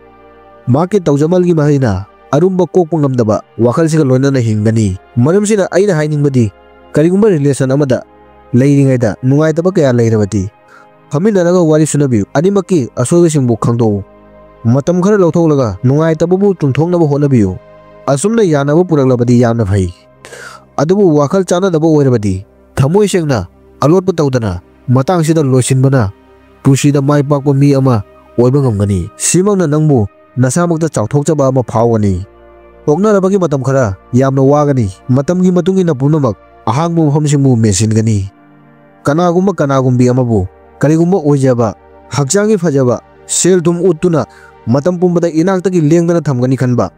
ꯃꯍꯥꯛꯀꯤ ꯇꯧꯖꯃꯜꯒꯤ ꯃꯍꯩꯅ ꯑꯔꯨꯝꯕ ꯀꯣꯛꯄ ꯉꯝꯗꯕ ꯋꯥꯈꯜꯁꯤꯒ ꯂꯣꯏꯅꯅ ꯍꯤꯡꯒꯅꯤ꯫ ꯃꯔꯝꯁꯤꯅ ꯑꯩꯅ ꯍꯥꯏꯅꯤꯡꯕꯗꯤ, ꯀꯔꯤꯒꯨꯝꯕ ꯔꯤꯂꯦꯁꯟ ꯑꯃꯗ ꯂꯩꯔꯤꯉꯩꯗ ꯅꯨꯡꯉꯥꯏꯇꯕ ꯀꯌꯥ ꯂꯩꯔꯕꯗꯤ, ꯐꯝꯃꯤꯟꯅꯔꯒ ꯋꯥꯔꯤ ꯁꯨꯅꯕꯤꯌꯨ꯫ ꯑꯅꯤꯃꯛꯀꯤ ꯑꯁꯣꯏꯕꯁꯤꯡꯕꯨ ꯈꯪꯗꯣꯛꯎ꯫ ꯃꯇꯝ ꯈꯔ ꯂꯧꯊꯣꯛꯂꯒ ꯅꯨꯡꯉꯥꯏꯇꯕꯕꯨ ꯆꯨꯝꯊꯣꯛꯅꯕ ꯍꯣꯠꯅꯕꯤꯌꯨ꯫ ꯑꯁꯨꯝꯅ ꯌꯥꯅꯕ ꯄꯨꯔꯛꯂꯕꯗꯤ ꯌꯥꯝꯅ ꯐꯩ꯫ ꯑꯗꯨꯕꯨ ꯋꯥꯈꯜ ꯆꯥꯟꯅꯗꯕ ꯑꯣꯏꯔꯕꯗꯤ, ꯊꯃꯣꯏ ꯁꯦꯡꯅ ꯑꯂꯣꯠꯄ ꯇꯧꯗꯅ ꯃꯇꯥꯡꯁꯤꯗ ꯂꯣꯏꯁꯤꯟꯕꯅ ꯄꯨꯟꯁꯤꯗ ꯃꯥꯏ ꯄꯥꯛꯄ ꯃꯤ ꯑꯃ ꯑꯣꯏꯕ ꯉꯝꯒꯅꯤ꯫ ꯁꯤꯃꯛꯅ ꯅꯪꯕꯨ ꯅꯁꯥꯃꯛꯇ ꯆꯥꯎꯊꯣꯛꯆꯕ ꯑꯃ ꯐꯥꯎꯒꯅꯤ꯫ ꯑꯣꯛꯅꯔꯕꯒꯤ ꯃꯇꯝ ꯈꯔ ꯌꯥꯝꯅ ꯋꯥꯒꯅꯤ꯫ ꯃꯇꯝꯒꯤ ꯃꯇꯨꯡ ꯏꯟꯅ ꯄꯨꯝꯅꯃꯛ ꯑꯍꯥꯡꯕ ꯃꯐꯝꯁꯤꯡꯕꯨ ꯃꯦꯟꯁꯤꯟꯒꯅꯤ꯫ ꯀꯅꯥꯒꯨꯝꯕ ꯀꯅꯥꯒꯨꯝꯕꯤ ꯑꯃꯕꯨ ꯀꯔꯤꯒꯨꯝꯕ ꯑꯣꯏꯖꯕ, ꯍꯛꯆꯥꯡꯒꯤ ꯐꯖꯕ, ꯁꯦꯜ ꯊꯨꯝ ꯎꯠꯇꯨꯅ ꯃꯇꯝ ꯄꯨꯝꯕꯗ ꯏꯅꯥꯛꯇꯒꯤ ꯂꯦꯡꯗꯅ ꯊꯝꯒꯅꯤ ꯈꯟꯕ,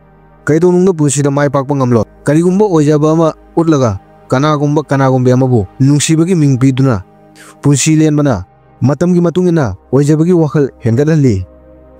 ꯀꯩꯗꯧꯅꯨꯡꯗ ꯄꯨꯟꯁꯤꯗ ꯃꯥꯏ ꯄꯥꯛꯄ ꯉꯝꯂꯣꯏ꯫ ꯀꯔꯤꯒꯨꯝꯕ ꯑꯣꯏꯖꯕ ꯑꯃ ꯎꯠꯂꯒ ꯀꯅꯥꯒꯨꯝꯕ ꯀꯅꯥꯒꯨꯝꯕꯤ ꯑꯃꯕꯨ ꯅꯨꯡꯁꯤꯕꯒꯤ ꯃꯤꯡ ꯄꯤꯗꯨꯅ ꯄꯨꯟꯁꯤ ꯂꯦꯟꯕꯅ ꯃꯇꯝꯒꯤ ꯃꯇꯨꯡ ꯏꯟꯅ ꯑꯣꯏꯖꯕꯒꯤ ꯋꯥꯈꯜ ꯍꯦꯟꯒꯠꯍꯜꯂꯤ꯫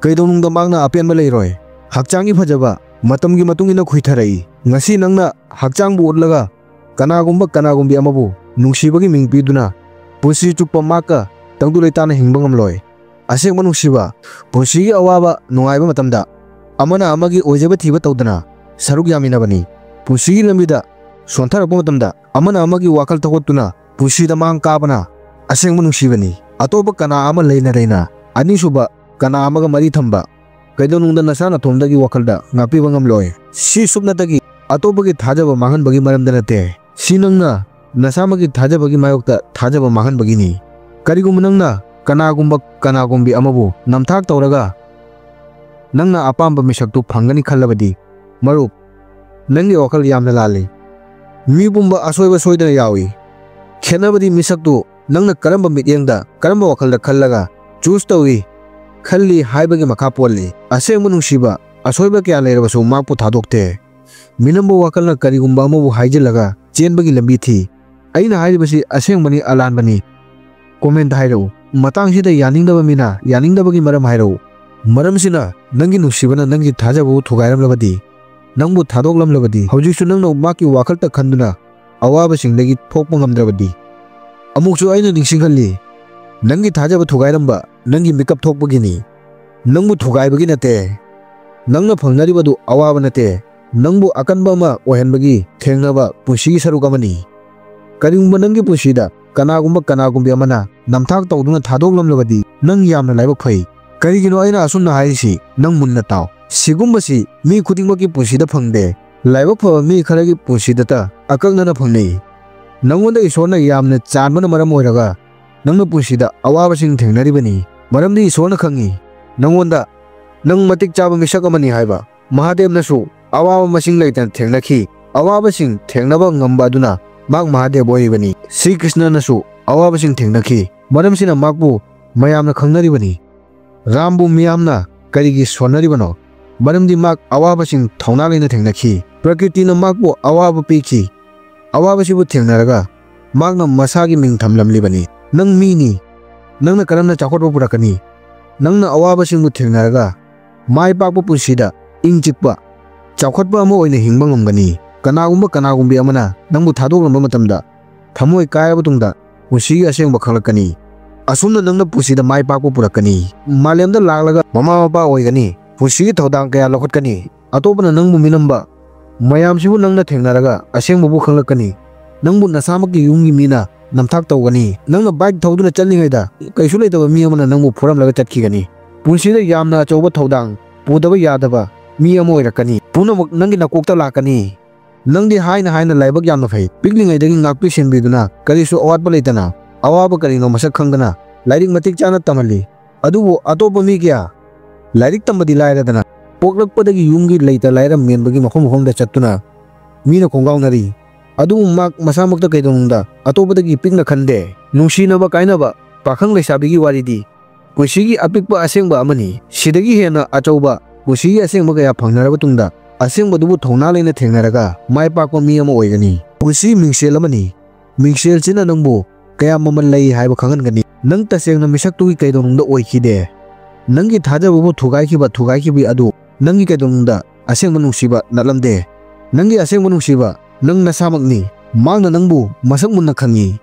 ꯀꯩꯗꯧꯅꯨꯡꯗ ꯃꯍꯥꯛꯅ ꯑꯄꯦꯟꯕ ꯂꯩꯔꯣꯏ꯫ ꯍꯛꯆꯥꯡꯒꯤ ꯐꯖꯕ ꯃꯇꯝꯒꯤ ꯃꯇꯨꯡ ꯏꯟꯅ ꯈꯨꯏꯊꯔꯛꯏ꯫ ꯉꯁꯤ ꯅꯪꯅ ꯍꯛꯆꯥꯡꯕꯨ ꯎꯠꯂꯒ ꯀꯅꯥꯒꯨꯝꯕ ꯀꯅꯥꯒꯨꯝꯕꯤ ꯑꯃꯕꯨ ꯅꯨꯡꯁꯤꯕꯒꯤ ꯃꯤꯡ ꯄꯤꯗꯨꯅ ꯄꯨꯟꯁꯤ ꯆꯨꯞꯄ ꯃꯍꯥꯛꯀ ꯇꯪꯗꯨ ꯂꯩꯇꯥꯅ ꯍꯤꯡꯕ ꯉꯝꯂꯣꯏ꯫ ꯑꯁꯦꯡꯕ ꯅꯨꯡꯁꯤꯕ ꯄꯨꯟꯁꯤꯒꯤ ꯑꯋꯥꯕ ꯅꯨꯡꯉꯥꯏꯕ ꯃꯇꯝꯗ ꯑꯃꯅ ꯑꯃꯒꯤ ꯑꯣꯏꯖꯕ ꯊꯤꯕ ꯇꯧꯗꯅ ꯁꯔꯨꯛ ꯌꯥꯃꯤꯟꯅꯕꯅꯤ꯫ ꯄꯨꯟꯁꯤꯒꯤ ꯂꯝꯕꯤꯗ ꯁꯣꯟꯊꯔꯛꯄ ꯃꯇꯝꯗ ꯑꯃꯅ ꯑꯃꯒꯤ ꯋꯥꯈꯜ ꯊꯧꯒꯠꯇꯨꯅ ꯄꯨꯟꯁꯤꯗ ꯃꯥꯡ ꯀꯥꯕꯅ ꯑꯁꯦꯡꯕ ꯅꯨꯡꯁꯤꯕꯅꯤ꯫ ꯑꯇꯣꯞꯄ ꯀꯅꯥ ꯑꯃ ꯂꯩꯅ ꯂꯩꯅ ꯑꯅꯤꯁꯨꯕ ꯀꯅꯥ ꯑꯃꯒ ꯃꯔꯤ ꯊꯝꯕ ꯀꯩꯗꯧꯅꯨꯡꯗ ꯅꯁꯥ ꯅꯊꯣꯝꯗꯒꯤ ꯋꯥꯈꯜꯗ ꯉꯥꯛꯄꯤꯕ ꯉꯝꯂꯣꯏ꯫ ꯁꯤ ꯁꯨꯞꯅꯇꯒꯤ ꯑꯇꯣꯞꯄꯒꯤ ꯊꯥꯖꯕ ꯃꯥꯡꯍꯟꯕꯒꯤ ꯃꯔꯝꯗ ꯅꯠꯇꯦ꯫ ꯁꯤ ꯅꯪꯅ ꯅꯁꯥꯃꯛꯀꯤ ꯊꯥꯖꯕꯒꯤ ꯃꯥꯌꯣꯛꯇ ꯊꯥꯖꯕ ꯃꯥꯡꯍꯟꯕꯒꯤꯅꯤ꯫ ꯀꯔꯤꯒꯨꯝꯕ ꯅꯪꯅ ꯀꯅꯥꯒꯨꯝꯕ ꯀꯅꯥꯒꯨꯝꯕꯤ ꯑꯃꯕꯨ ꯅꯝꯊꯥꯛ ꯇꯧꯔꯒ ꯅꯪꯅ ꯑꯄꯥꯝꯕ ꯃꯤꯁꯛꯇꯨ ꯐꯪꯒꯅꯤ ꯈꯜꯂꯕꯗꯤ, ꯃꯔꯨꯞ, ꯅꯪꯒꯤ ꯋꯥꯈꯜ ꯌꯥꯝꯅ ꯂꯥꯜꯂꯤ꯫ ꯃꯤ ꯄꯨꯝꯕ ꯑꯁꯣꯏꯕ ꯁꯣꯏꯗꯅ ꯌꯥꯎꯏ꯫ ꯈꯦꯠꯅꯕꯗꯤ ꯃꯤꯁꯛꯇꯨ ꯅꯪꯅ ꯀꯔꯝꯕ ꯃꯤꯠꯌꯦꯡꯗ, ꯀꯔꯝꯕ ꯋꯥꯈꯜꯗ ꯈꯜꯂꯒ ꯆꯨꯁ ꯇꯧꯏ, ꯈꯜꯂꯤ ꯍꯥꯏꯕꯒꯤ ꯃꯈꯥ ꯄꯣꯜꯂꯤ꯫ ꯑꯁꯦꯡꯕ ꯅꯨꯡꯁꯤꯕ ꯑꯁꯣꯏꯕ ꯀꯌꯥ ꯂꯩꯔꯕꯁꯨ ꯃꯍꯥꯛꯄꯨ ꯊꯥꯗꯣꯛꯇꯦ꯫ ꯃꯤꯅꯝꯕ ꯋꯥꯈꯜꯅ ꯀꯔꯤꯒꯨꯝꯕ ꯑꯃꯕꯨ ꯍꯥꯏꯖꯤꯜꯂꯒ ꯆꯦꯟꯕꯒꯤ ꯂꯝꯕꯤ ꯊꯤ꯫ ꯑꯩꯅ ꯍꯥꯏꯔꯤꯕꯁꯤ ꯑꯁꯦꯡꯕꯅꯤ ꯑꯂꯥꯟꯕꯅꯤ? ꯀꯣꯃꯦꯟꯇ ꯍꯥꯏꯔꯛꯎ꯫ ꯃꯇꯥꯡꯁꯤꯗ ꯌꯥꯅꯤꯡꯗꯕ ꯃꯤꯅ ꯌꯥꯅꯤꯡꯗꯕꯒꯤ ꯃꯔꯝ ꯍꯥꯏꯔꯛꯎ꯫ ꯃꯔꯝꯁꯤꯅ ꯅꯪꯒꯤ ꯅꯨꯡꯁꯤꯕꯅ ꯅꯪꯒꯤ ꯊꯥꯖꯕꯕꯨ ꯊꯨꯒꯥꯏꯔꯝꯂꯕꯗꯤ, ꯅꯪꯕꯨ ꯊꯥꯗꯣꯛꯂꯝꯂꯕꯗꯤ, ꯍꯧꯖꯤꯛꯁꯨ ꯅꯪꯅ ꯃꯍꯥꯛꯀꯤ ꯋꯥꯈꯜꯇ ꯈꯟꯗꯨꯅ ꯑꯋꯥꯕꯁꯤꯡꯗꯒꯤ ꯊꯣꯛꯄ ꯉꯝꯗ꯭ꯔꯕꯗꯤ, ꯑꯃꯨꯛꯁꯨ ꯑꯩꯅ ꯅꯤꯡꯁꯤꯡꯍꯜꯂꯤ, ꯅꯪꯒꯤ ꯊꯥꯖꯕ ꯊꯨꯒꯥꯏꯔꯝꯕ ꯅꯪꯒꯤ ꯃꯤꯀꯞ ꯊꯣꯛꯄꯒꯤꯅꯤ, ꯅꯪꯕꯨ ꯊꯨꯒꯥꯏꯕꯒꯤ ꯅꯠꯇꯦ꯫ ꯅꯪꯅ ꯐꯪꯅꯔꯤꯕꯗꯨ ꯑꯋꯥꯕ ꯅꯠꯇꯦ, ꯅꯪꯕꯨ ꯑꯀꯟꯕ ꯑꯃ ꯑꯣꯏꯍꯟꯕꯒꯤ ꯊꯦꯡꯅꯕ ꯄꯨꯟꯁꯤꯒꯤ ꯁꯔꯨꯛ ꯑꯃꯅꯤ꯫ ꯀꯔꯤꯒꯨꯝꯕ ꯅꯪꯒꯤ ꯄꯨꯟꯁꯤꯗ ꯀꯅꯥꯒꯨꯝꯕ ꯀꯅꯥꯒꯨꯝꯕꯤ ꯑꯃꯅ ꯅꯝꯊꯥꯛ ꯇꯧꯗꯨꯅ ꯊꯥꯗꯣꯛꯂꯝꯂꯕꯗꯤ, ꯅꯪ ꯌꯥꯝꯅ ꯂꯥꯏꯕꯛ ꯐꯩ꯫ ꯀꯔꯤꯒꯤꯅꯣ ꯑꯩꯅ ꯑꯁꯨꯝꯅ ꯍꯥꯏꯔꯤꯁꯤ? ꯅꯪ ꯃꯨꯟꯅ ꯇꯥꯎ꯫ ꯁꯤꯒꯨꯝꯕꯁꯤ ꯃꯤ ꯈꯨꯗꯤꯡꯃꯛꯀꯤ ꯄꯨꯟꯁꯤꯗ ꯐꯪꯗꯦ꯫ ꯂꯥꯏꯕꯛ ꯐꯕ ꯃꯤ ꯈꯔꯒꯤ ꯄꯨꯟꯁꯤꯗꯇ ꯑꯀꯛꯅꯅ ꯐꯪꯅꯩ꯫ ꯅꯪꯉꯣꯟꯗ ꯏꯁꯣꯔꯅ ꯌꯥꯝꯅ ꯆꯥꯟꯕꯅ ꯃꯔꯝ ꯑꯣꯏꯔꯒ ꯅꯪꯅ ꯄꯨꯟꯁꯤꯗ ꯑꯋꯥꯕꯁꯤꯡ ꯊꯦꯡꯅꯔꯤꯕꯅꯤ, ꯃꯔꯝꯗꯤ ꯏꯁꯣꯔꯅ ꯈꯪꯏ ꯅꯪꯉꯣꯟꯗ ꯅꯪ ꯃꯇꯤꯛ ꯆꯥꯕ ꯃꯤꯁꯛ ꯑꯃꯅꯤ ꯍꯥꯏꯕ꯫ ꯃꯍꯥꯗꯦꯕꯅꯁꯨ ꯑꯋꯥꯕ ꯃꯁꯤꯡ ꯂꯩꯇꯅ ꯊꯦꯡꯅꯈꯤ꯫ ꯑꯋꯥꯕꯁꯤꯡ ꯊꯦꯡꯅꯕ ꯉꯝꯕ ꯑꯗꯨꯅ ꯃꯍꯥꯛ ꯃꯍꯥꯗꯦꯕ ꯑꯣꯏꯔꯤꯕꯅꯤ꯫ ꯁ꯭ꯔꯤ ꯀ꯭ꯔꯤꯁꯅꯅꯁꯨ ꯑꯋꯥꯕꯁꯤꯡ ꯊꯦꯡꯅꯈꯤ, ꯃꯔꯝꯁꯤꯅ ꯃꯍꯥꯛꯄꯨ ꯃꯌꯥꯝꯅ ꯈꯪꯅꯔꯤꯕꯅꯤ꯫ ꯔꯥꯝꯕꯨ ꯃꯤꯌꯥꯝꯅ ꯀꯔꯤꯒꯤ ꯁꯣꯟꯅꯔꯤꯕꯅꯣ? ꯃꯔꯝꯗꯤ ꯃꯍꯥꯛ ꯑꯋꯥꯕꯁꯤꯡ ꯊꯧꯅꯥ ꯂꯩꯅ ꯊꯦꯡꯅꯈꯤ꯫ ꯄ꯭ꯔꯀ꯭ꯔꯤꯇꯤꯅ ꯃꯍꯥꯛꯄꯨ ꯑꯋꯥꯕ ꯄꯤꯈꯤ꯫ ꯑꯋꯥꯕꯁꯤꯕꯨ ꯊꯦꯡꯅꯔꯒ ꯃꯍꯥꯛꯅ ꯃꯁꯥꯒꯤ ꯃꯤꯡ ꯊꯝꯂꯝꯂꯤꯕꯅꯤ꯫ ꯅꯪ ꯃꯤꯅꯤ꯫ ꯅꯪꯅ ꯀꯔꯝꯅ ꯆꯥꯎꯈꯠꯄ ꯄꯨꯔꯛꯀꯅꯤ? ꯅꯪꯅ ꯑꯋꯥꯕꯁꯤꯡꯕꯨ ꯊꯦꯡꯅꯔꯒ ꯃꯥꯏ ꯄꯥꯛꯄ ꯄꯨꯟꯁꯤꯗ ꯏꯪ ꯆꯤꯛꯄ, ꯆꯥꯎꯈꯠꯄ ꯑꯃ ꯑꯣꯏꯅ ꯍꯤꯡꯕ ꯉꯝꯒꯅꯤ꯫ ꯀꯅꯥꯒꯨꯝꯕ ꯀꯅꯥꯒꯨꯝꯕꯤ ꯑꯃꯅ ꯅꯪꯕꯨ ꯊꯥꯗꯣꯛꯂꯝꯕ ꯃꯇꯝꯗ ꯊꯃꯣꯏ ꯀꯥꯏꯔꯕ ꯇꯨꯡꯗ ꯄꯨꯟꯁꯤꯒꯤ ꯑꯁꯦꯡꯕ ꯈꯪꯂꯛꯀꯅꯤ꯫ ꯑꯁꯨꯝꯅ ꯅꯪꯅ ꯄꯨꯟꯁꯤꯗ ꯃꯥꯏ ꯄꯥꯛꯄ ꯄꯨꯔꯛꯀꯅꯤ꯫ ꯃꯥꯂꯦꯝꯗ ꯂꯥꯛꯂꯒ ꯃꯃꯥ ꯃꯄꯥ ꯑꯣꯏꯒꯅꯤ꯫ ꯄꯨꯟꯁꯤꯒꯤ ꯊꯧꯗꯥꯡ ꯀꯌꯥ ꯂꯧꯈꯠꯀꯅꯤ꯫ ꯑꯇꯣꯞꯄꯅ ꯅꯪꯕꯨ ꯃꯤꯅꯝꯕ ꯃꯌꯥꯝꯁꯤꯕꯨ ꯅꯪꯅ ꯊꯦꯡꯅꯔꯒ ꯑꯁꯦꯡꯕꯕꯨ ꯈꯪꯂꯛꯀꯅꯤ꯫ ꯅꯪꯕꯨ ꯅꯁꯥꯃꯛꯀꯤ ꯌꯨꯝꯒꯤ ꯃꯤꯅ ꯅꯝꯊꯥꯛ ꯇꯧꯒꯅꯤ꯫ ꯅꯪꯅ ꯕꯥꯏꯛ ꯊꯧꯗꯨꯅ ꯆꯠꯂꯤꯉꯩꯗ ꯀꯩꯁꯨ ꯂꯩꯇꯕ ꯃꯤ ꯑꯃꯅ ꯅꯪꯕꯨ ꯐꯨꯔꯝꯂꯒ ꯆꯠꯈꯤꯒꯅꯤ꯫ ꯄꯨꯟꯁꯤꯗ ꯌꯥꯝꯅ ꯑꯆꯧꯕ ꯊꯧꯗꯥꯡ ꯄꯨꯗꯕ ꯌꯥꯗꯕ ꯃꯤ ꯑꯃ ꯑꯣꯏꯔꯛꯀꯅꯤ꯫ ꯄꯨꯝꯅꯃꯛ ꯅꯪꯒꯤ ꯅꯀꯣꯛꯇ ꯂꯥꯛꯀꯅꯤ꯫ ꯅꯪꯗꯤ ꯍꯥꯏꯅ ꯍꯥꯏꯅ ꯂꯥꯏꯕꯛ ꯌꯥꯝꯅ ꯐꯩ꯫ ꯄꯤꯛꯂꯤꯉꯩꯗꯒꯤ ꯉꯥꯛꯄꯤ ꯁꯦꯟꯕꯤꯗꯨꯅ ꯀꯔꯤꯁꯨ ꯑꯋꯥꯠꯄ ꯂꯩꯇꯅ ꯑꯋꯥꯕ ꯀꯔꯤꯅꯣ ꯃꯁꯛ ꯈꯪꯗꯅ ꯂꯥꯏꯔꯤꯛ ꯃꯇꯤꯛ ꯆꯥꯅ ꯇꯝꯍꯜꯂꯤ꯫ ꯑꯗꯨꯕꯨ ꯑꯇꯣꯞꯄ ꯃꯤ ꯀꯌꯥ ꯂꯥꯏꯔꯤꯛ ꯇꯝꯕꯗꯤ ꯂꯥꯏꯔꯗꯅ ꯄꯣꯛꯂꯛꯄꯗꯒꯤ ꯌꯨꯝꯒꯤ ꯂꯩꯇ ꯂꯥꯏꯔ ꯃꯦꯟꯕꯒꯤ ꯃꯐꯝ ꯃꯐꯝꯗ ꯆꯠꯇꯨꯅ ꯃꯤꯅ ꯈꯣꯡꯒꯥꯎꯅꯔꯤ꯫ ꯑꯗꯨꯕꯨ ꯃꯍꯥꯛ ꯃꯁꯥꯃꯛꯇ ꯀꯩꯗꯧꯅꯨꯡꯗ ꯑꯇꯣꯞꯄꯗꯒꯤ ꯄꯤꯛꯅ ꯈꯟꯗꯦ꯫ ꯅꯨꯡꯁꯤꯅꯕ ꯀꯥꯏꯅꯕ ꯄꯥꯈꯪ ꯂꯩꯁꯥꯕꯤꯒꯤ ꯋꯥꯔꯤꯗꯤ ꯄꯨꯟꯁꯤꯒꯤ ꯑꯄꯤꯛꯄ ꯑꯁꯦꯡꯕ ꯑꯃꯅꯤ꯫ ꯁꯤꯗꯒꯤ ꯍꯦꯟꯅ ꯑꯆꯧꯕ ꯄꯨꯟꯁꯤꯒꯤ ꯑꯁꯦꯡꯕ ꯀꯌꯥ ꯐꯪꯅꯔꯕ ꯇꯨꯡꯗ ꯑꯁꯦꯡꯕꯗꯨꯕꯨ ꯊꯧꯅꯥ ꯂꯩꯅ ꯊꯦꯡꯅꯔꯒ ꯃꯥꯏ ꯄꯥꯛꯄ ꯃꯤ ꯑꯃ ꯑꯣꯏꯒꯅꯤ꯫ ꯄꯨꯟꯁꯤ ꯃꯤꯡꯁꯦꯜ ꯑꯃꯅꯤ꯫ ꯃꯤꯡꯁꯦꯜꯁꯤꯅ ꯅꯪꯕꯨ ꯀꯌꯥꯝ ꯃꯃꯜ ꯂꯩ ꯍꯥꯏꯕ ꯈꯪꯍꯟꯒꯅꯤ꯫ ꯅꯪ ꯇꯁꯦꯡꯅ ꯃꯤꯁꯛꯇꯨꯒꯤ ꯀꯩꯗꯧꯅꯨꯡꯗ ꯑꯣꯏꯈꯤꯗꯦ꯫ ꯅꯪꯒꯤ ꯊꯥꯖꯕꯕꯨ ꯊꯨꯒꯥꯏꯈꯤꯕ ꯊꯨꯒꯥꯏꯈꯤꯕꯤ ꯑꯗꯨ ꯅꯪꯒꯤ ꯀꯩꯗꯧꯅꯨꯡꯗ ꯑꯁꯦꯡꯕ ꯅꯨꯡꯁꯤꯕ ꯅꯠꯂꯝꯗꯦ꯫ ꯅꯪꯒꯤ ꯑꯁꯦꯡꯕ ꯅꯨꯡꯁꯤꯕ ꯅꯪ ꯅꯁꯥꯃꯛꯅꯤ꯫ ꯃꯍꯥꯛꯅ ꯅꯪꯕꯨ ꯃꯁꯛ ꯃꯨꯟꯅ ꯈꯪꯏ꯫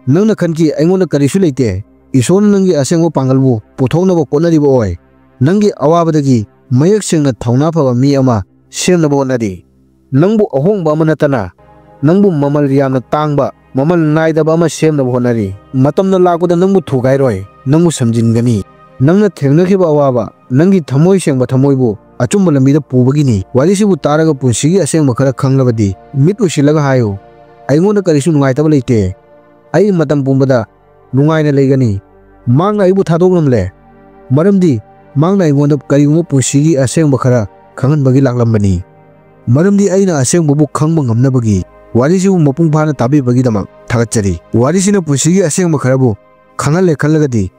ꯅꯪꯅ ꯈꯟꯈꯤ, "ꯑꯩꯉꯣꯟꯗ ꯀꯔꯤꯁꯨ ꯂꯩꯇꯦ"꯫ ꯏꯁꯣꯔꯅ ꯅꯪꯒꯤ ꯑꯁꯦꯡꯕ ꯄꯥꯡꯒꯜꯕꯨ ꯄꯨꯊꯣꯛꯅꯕ ꯍꯣꯠꯅꯔꯤꯕ ꯑꯣꯏ꯫ ꯅꯪꯒꯤ ꯑꯋꯥꯕꯗꯒꯤ ꯃꯌꯦꯛ ꯁꯦꯡꯅ ꯊꯧꯅꯥ ꯐꯕ ꯃꯤ ꯑꯃ ꯁꯦꯝꯅꯕ ꯍꯣꯠꯅꯔꯤ꯫ ꯅꯪꯕꯨ ꯑꯍꯣꯡꯕ ꯑꯃ ꯅꯠꯇꯅ ꯅꯪꯕꯨ ꯃꯃꯜ ꯌꯥꯝꯅ ꯇꯥꯡꯕ, ꯃꯃꯜ ꯅꯥꯏꯗꯕ ꯑꯃ ꯁꯦꯝꯅꯕ ꯍꯣꯠꯅꯔꯤ꯫ ꯃꯇꯝꯅ ꯂꯥꯛꯄꯗ ꯅꯪꯕꯨ ꯊꯨꯒꯥꯏꯔꯣꯏ, ꯅꯪꯕꯨ ꯁꯝꯖꯤꯟꯒꯅꯤ꯫ ꯅꯪꯅ ꯊꯦꯡꯅꯈꯤꯕ ꯑꯋꯥꯕ, ꯅꯪꯒꯤ ꯊꯃꯣꯏ ꯁꯦꯡꯕ ꯊꯃꯣꯏꯕꯨ ꯑꯆꯨꯝꯕ ꯂꯝꯕꯤꯗ ꯄꯨꯕꯒꯤꯅꯤ꯫ ꯋꯥꯔꯤꯁꯤꯕꯨ ꯇꯥꯔꯒ ꯄꯨꯟꯁꯤꯒꯤ ꯑꯁꯦꯡꯕ ꯈꯔ ꯈꯪꯂꯕꯗꯤ ꯃꯤꯠ ꯎꯏꯁꯤꯜꯂꯒ ꯍꯥꯏꯌꯨ, "ꯑꯩꯉꯣꯟꯗ ꯀꯔꯤꯁꯨ ꯅꯨꯡꯉꯥꯏꯇꯕ ꯂꯩꯇꯦ꯫ ꯑꯩ ꯃꯇꯝ ꯄꯨꯝꯕꯗ ꯅꯨꯡꯉꯥꯏꯅ ꯂꯩꯒꯅꯤ꯫ ꯃꯍꯥꯛꯅ ꯑꯩꯕꯨ ꯊꯥꯗꯣꯛꯂꯝꯂꯦ, ꯃꯔꯝꯗꯤ ꯃꯍꯥꯛꯅ ꯑꯩꯉꯣꯟꯗ ꯀꯔꯤꯒꯨꯝꯕ ꯄꯨꯟꯁꯤꯒꯤ ꯑꯁꯦꯡꯕ ꯈꯔ ꯈꯪꯍꯟꯕꯒꯤ ꯂꯥꯛꯂꯝꯕꯅꯤ꯫ ꯃꯔꯝꯗꯤ ꯑꯩꯅ ꯑꯁꯦꯡꯕꯕꯨ ꯈꯪꯕ ꯉꯝꯅꯕꯒꯤ ꯋꯥꯔꯤꯁꯤꯕꯨ ꯃꯄꯨꯡ ꯐꯥꯅ ꯇꯥꯕꯤꯕꯒꯤꯗꯃꯛ ꯊꯥꯒꯠꯆꯔꯤ꯫ ꯋꯥꯔꯤꯁꯤꯅ ꯄꯨꯟꯁꯤꯒꯤ ꯑꯁꯦꯡꯕ ꯈꯔꯕꯨ ꯈꯪꯍꯜꯂꯦ ꯈꯜꯂꯒꯗꯤ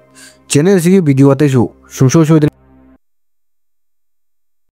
ꯆꯦꯅꯦꯜꯁꯤꯒꯤ ꯚꯤꯗꯤꯑꯣ ꯑꯇꯩꯁꯨ ꯁꯨꯡꯁꯣꯏ ꯁꯣꯏꯗꯅ